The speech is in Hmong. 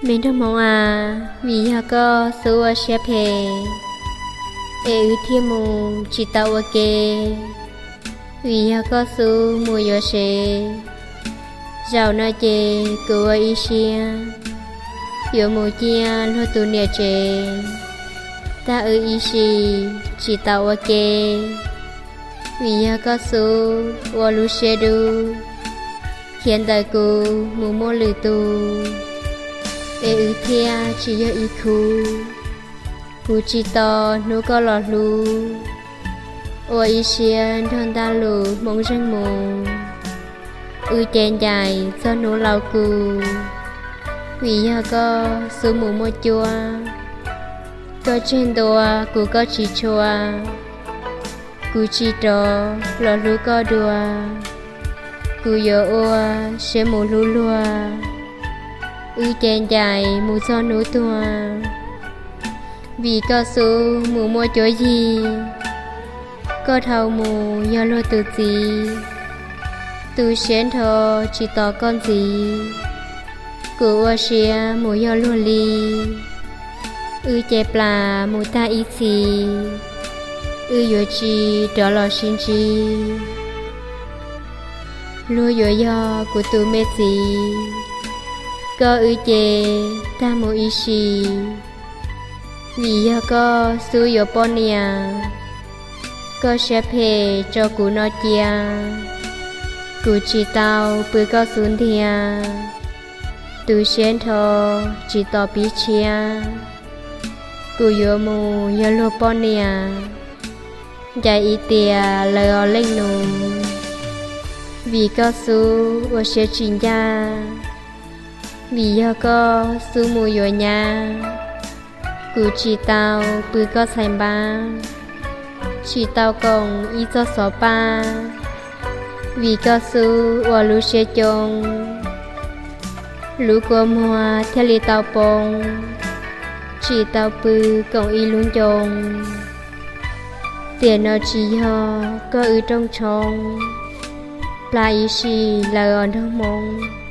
Me nraug hmoov a, vim yog koj xub ua siab phem, es wb thiaj mus tsis tau ua ke. Vim yog koj xub mus yuav sev, zaum no ces kuv ua ib siab yuav mus ciaj luag tus niam tsev, tag wb ib sim tsis tau ua ke. Vim yog koj xub ua lub siab dub, khiav ntawm kuv mus muaj lwm tus, es wb thiaj tsis yog ib khub. Kuv tsis tos hnub koj los hlub, ua ib siab nrog ntaj lus hmoov zeeg mus. Wb ces ncaim txog hnub laus kuv, vim yog koj xub mus muaj cuab. Koj tseg ntua kuv koj tsis tshua, kuv tsis rov los hlub koj dua. Kuv yuav ua siab mus hlub luag, wb ces ncaim mus txog hnub tuag. Vim koj xub mus muaj cuab yig, koj dhau mus yog luag tus txiv. Tu siab nrho tsis tos koj ntxiv, kuv ua siab mus yog luag li. Wb ces plam mus tag ib txhis, wb yuav tsis rov los sib ntsib. Luag yuav yog kuv tus me txiv, koj wb ces tag mus ib sim. Vim yog koj xub yuav poj niam, koj siab phem tso kuv no cia. Kuv tsis tau pw koj xub ntiag, tu siab nrho tsis tos pib tshiab. Kuv yuav mus yog luag poj niam, ncaim ib tiam lawv os leej nus. Vim koj xub ua siab tsis ncaj, vim yog koj xub mus yuav nyab. Kuv tsis tau pw koj txhais npab, tsis tau koom ib txoj xov paj. Vim koj xub ua lub siab coo, lub kua muag thiaj li tau poob, tsis tau pw koom ib lub ncoo. Tiam no tsis yog koj wb rooj tshoob, plam ib sim lawv os nraug hmoob.